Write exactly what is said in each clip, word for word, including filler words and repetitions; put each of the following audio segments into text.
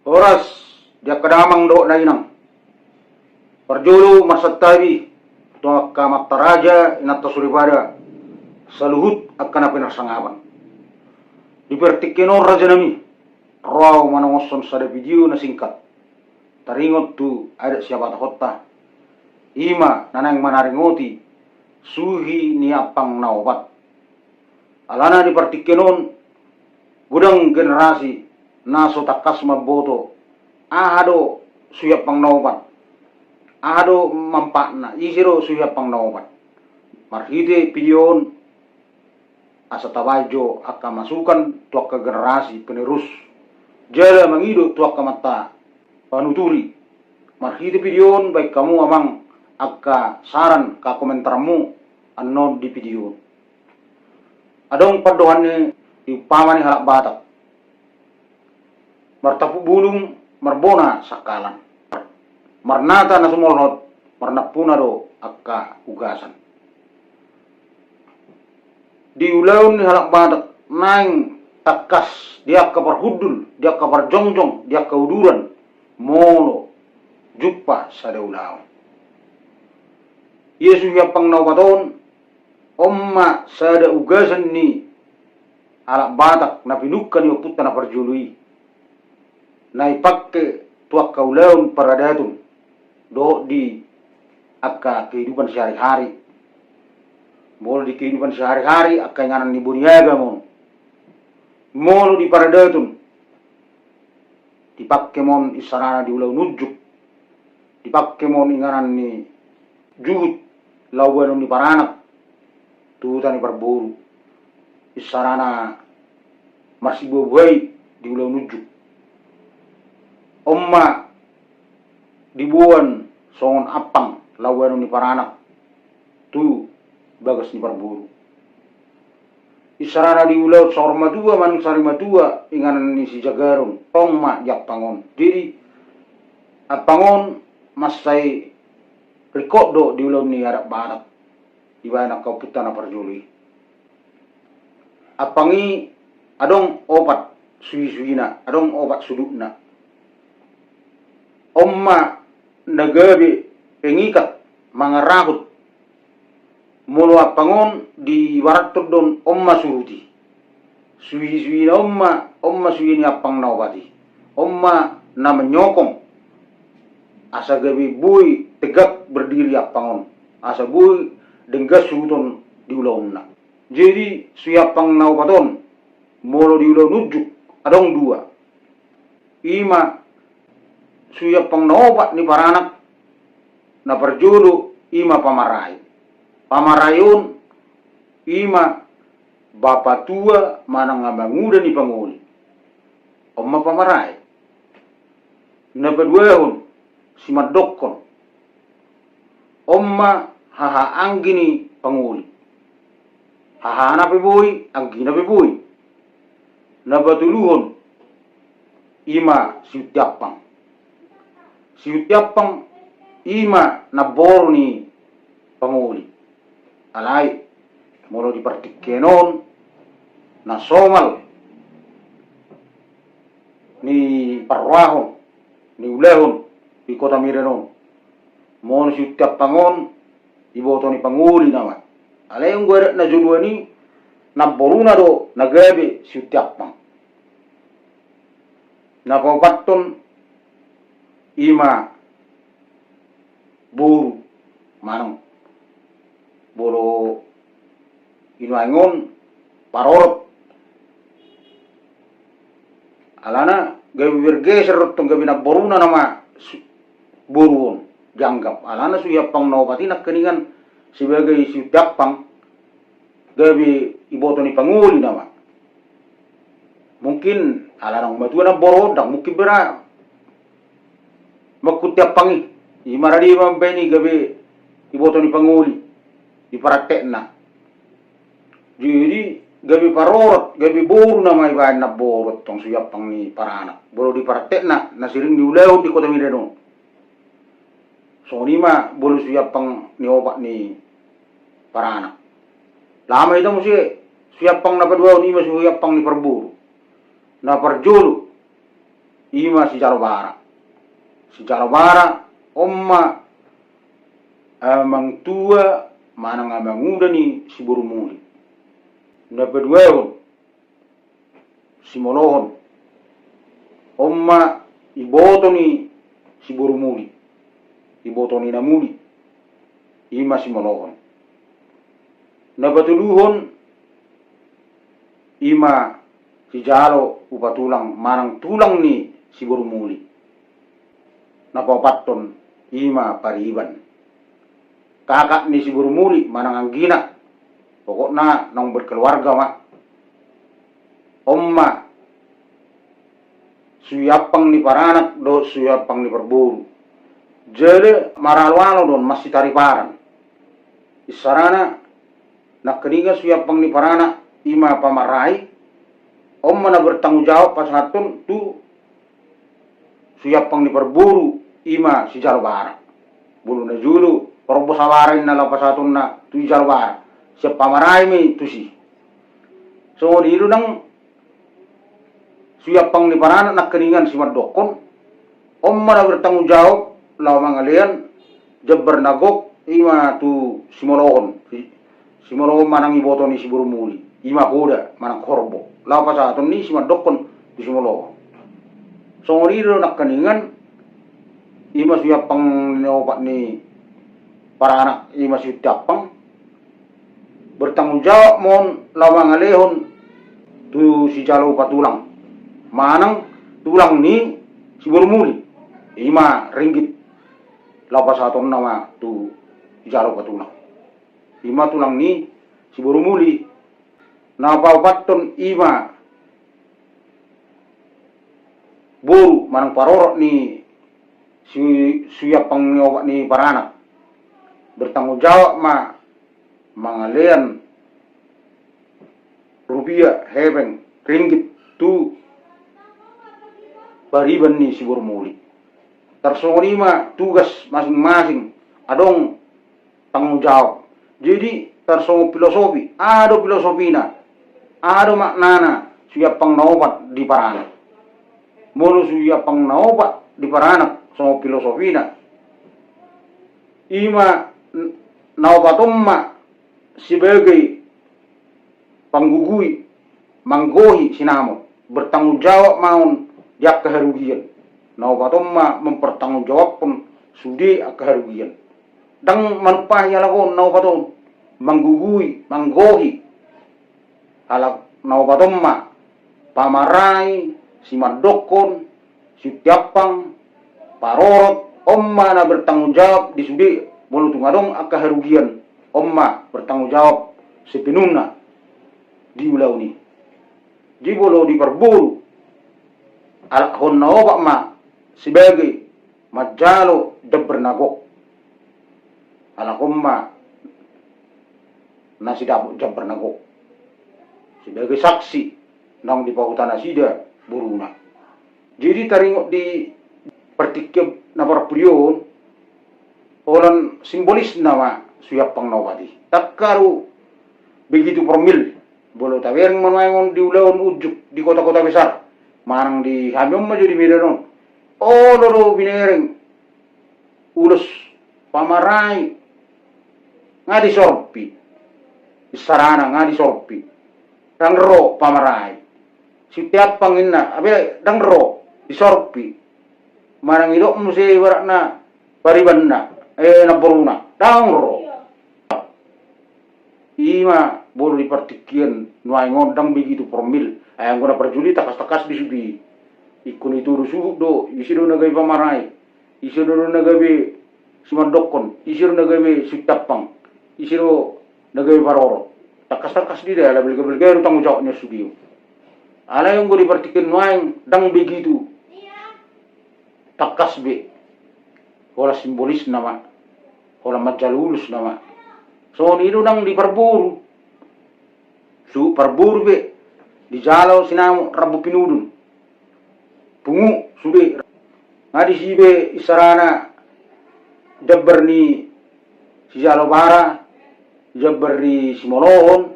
Horas di angka damang dohot na inang. Parjolo marsantabi tu angka amanta raja, inanta soripada, saluhut angka na pinarsangapan. Di partingkian on rajanami, ro ahu manongoshon sada video na singkat taringot tu adat sihabatahonta, i ma na naeng manaringoti suhi ni ampang na opat. Alana di partingkian on godang generasi na so tangkas mamboto aha do suhi ampang na opat, aha do manfaatna, ise do suhi ampang na opat. Marhite video on asa tabaen jo angka masukan tu angka generasi penerus, jala mangido tu angka amanta panuturi. Marhite video on baen hamu amang angka saran, angka komentarmu annon di video on. Adong pandohan ni, di umpama ni halak Batak: martampuk bulung, marbona sangkalan, marnata na sumolhot, marnampuna do angka ugasan. Di ulaon ni halak Batak naeng tangkas di angka parhundul, di angka parjongjong, di angka uduran molo jumpa sada ulaon. Ia suhi ampang na opat on, on ma sada ugasan ni halak Batak na pinungka ni ompunta na parjolo i, na dipangke tu angka ulaon paradaton dohot di angka kehidupan sehari-hari. Molo di kehidupan sehari-hari, angka inganan ni boniaga ma on. Molo di paradaton, dipangke ma on isarana di ulaon unjuk, dipangke ma on inganan ni juhut laho baenon ni paranak tu huta ni parboru, isarana marsibuhabuhai di ulaon unjuk. On ma diboan songon ampang laho baenon ni paranak tu bagas ni parboru. Isarana di ulaon saur matua manang sari matua inganan ni sijagaron, tong ma di ampang on. Jadi ampang on mansai ringkot do di ulaon ni adat Batak dibaen angka ompunta na parjolo i. Ampang i adong opat suhisuhina, adong opat sudutna. On ma na gabe pengikat mangarahut. Molo ampang on diibarathon do on ma suhut i. Suhisuhina on ma, on ma suhi ni ampang na opat i. On ma na manyokong asa gabe boi tegak berdiri ampang on, asa boi denggan suhuton di ulaonna. Jadi suhi ampang na opat on, molo di ulaon unjuk, adong dua. I ma suhi ampang na opat ni paranak. Na parjolo i ma pamarai. Pamarai on i ma bapatua manang amanguda ni pangoli. On ma pamarai. Na paduahon, simandokkon. On ma hahaanggi ni pangoli. Hahana pe boi, anggina pe boi. Na patoluhon i ma siunti ampang. Siunti ampang i ma namboru ni pangoli. Alai molo di partingkian on, na somal ni parrohahon, ni ulahon di Kota Medan on, molo siunti ampang on, iboto ni pangoli nama. Alai anggo adat na joloan i, namboruna do na gabe siunti ampang. Na paopathon i ma boru manang, molo di nuaeng on, parorot. Alana gabe bergeser do tong, gabe namboruna nama su-, boru on dianggap. Alana suhi ampang na opat i nangkiningan sebagai siunti ampang, gabe iboto ni pangoli nama. Mungkin ala naung matua namboru on, ndang mungkin bera mangkunti ampang i. I ma rade mambaen i gabe iboto ni pangoli di parantekna. Jadi gabe parorot, gabe boru nama ibaen namboru tong suhi ampang ni paranak. Molo di parantekna na sering niulahon di Kota Medan on. Songon i ma molo suhi ampang ni opat ni paranak. Laho ma hita muse, suhi ampang na paduahon i ma suhi ampang ni parboru. Na parjolo i ma sijalo bara. Sijalo bara, on ma amang tua manang amang uda ni si boru Muli. Na paduahon, si Molohon, on ma iboto ni si boru Muli, iboto ni na Muli, i ma si Molohon. Na patoluhon, i ma sijalo upa tulang manang tulang ni si boru Muli. Na paopathon, i ma Pariban, kakak ni si boru Muli manang anggina, pokokna naung berkeluarga ma. On ma suhi ampang ni paranak dohot suhi ampang ni parboru. Jadi maraloalo do on, masitariparan. Isarana, nangkiningan suhi ampang ni paranak i ma pamarai, on ma na bertanggung jawab pasahathon tu suhi ampang ni parboru, i ma sijalo bara. Molo na jolo, parombo sabara inna laho pasahatonna tu sijalo bara, sian pamarai ma i tusi. Songon i do nang suhi ampang ni paranak nangkiningan simandokkon, on ma na bertanggung jawab laho mangalean jambar na gok, i ma tu si Molohon. Si, si Molohon manang iboto ni si boru Muli, i ma poda manang horbo, laho pasahaton ni simandokkon tu si Molohon. Songon i do nangkiningan, i ma suhi ampang ni opat ni paranak, i ma si Uti Ampang, bertanggung jawab ma on laho mangalehon tu sijalo upa tulang manang tulang ni si boru Muli, i ma ringgit, laho pasahatonna ma tu sijalo upa tulang, i ma tulang ni si boru Muli. Na paopathon, i ma boru manang parorot ni si, suhi ampang ni opat ni paranak, bertanggung jawab ma mangalean rupia, hepeng, ringgit tu pariban ni si boru Muli. Tarsongon i ma tugas masing-masing, adong tanggung jawab. Jadi tarsongon filosofi, aha do filosofina, aha do maknana suhi ampang na opat di paranak. Molo suhi ampang na opat di paranak songon filosofina, i ma n-, na opat on ma sebagai panggugui, manggohi sinamot, bertanggung jawab ma on di angka harugian. Na opat on ma mempertanggungjawabhon sude angka harugian. Ndang manumpahi halak on na opat on, manggugui, manggohi. Halak na opat on ma pamarai, simandokkon, si Uti Ampang, parorot, on ma na bertanggung jawab di sude, molo tung adong angka harugian, on ma bertanggung jawab sepenuhna di ulaon i. Di molo di parboru, halak on na opat ma sebagai manjalo jambar na gok. Halak on ma na sidapot jambar na gok sebagai saksi naung dipahuta nasida boruna. Jadi taringot di partingkian na parpudi on, holan simbolisna ma suhi ampang na opat i. Ndang haru begitu formil. Molo tabereng ma nuaeng on di ulaon unjuk di kota-kota besar, manang di hami on ma jo di Medan on, olo do binereng ulos pamarai, nga disorpi. Isarana nga disorpi. Ndang ro pamarai. Si Uti Ampang inna, abe ndang ro, disorpi. Manang idok muse ibaratna paribanna, eh, namboruna, ndang ro. I ma molo di partingkian nuaeng on ndang begitu formil. Ai anggo na parjolo i tangkas-tangkas di sude i. Ingkon itudu suhut do, ise do na gabe pamarai, ise do na gabe simandokkon, ise do na gabe suhi ampang, ise do na gabe parorot. Tangkas-tangkas di da, ala belga-belga do tanggung jawab ni sude i. Alai anggo di partingkian nuaeng ndang begitu tangkas be. Holan simbolisna ma, holan manjalo ulos nama. Songon i do nang di parboru. Suhut parboru be dijalo sinamot rambu pinudun. Pungu sude. Nga disi be isarana jambar ni sijalo bara, jambar ni simolohon,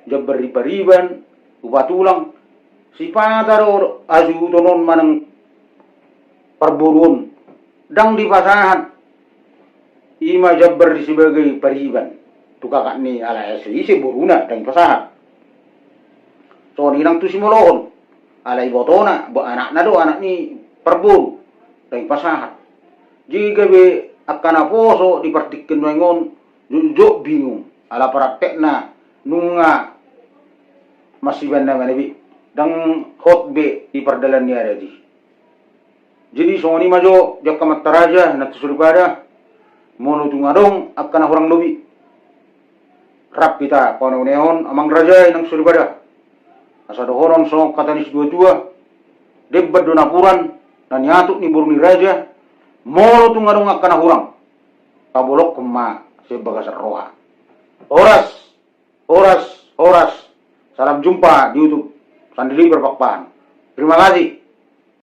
jambar ni pariban, upa tulang. Sipata do hasuhuton on manang parboruon, ndang dipasahat. I ma jambar di sebagai pariban tu kakak ni, ala ise, ise boruna ndang dipasahat. Songon i nang tu simolohon, ala ibotona, bo anakna do, anak ni parboru, ndang dipasahat. Jadi gabe angka naposo di partingkian nuaeng on, jotjot bingung, ala praktekna nunga masibanna manabi, ndang hot be di pardalan ni adat i. Jadi songon i ma jo di angka amanta raja nang tu soripada, molo tung adong angka na hurang lobi, rap hita paneonehon amang raja i nang soripada. Asa dohonon songon hata ni situatua, demban do napuran na niatuk ni boru ni raja, molo tung adong angka na hurang, pabolongkon ma sian bagasan roha. Horas, horas, horas. Salam jumpa di YouTube Sandiri Berpakpahan. Terima kasih.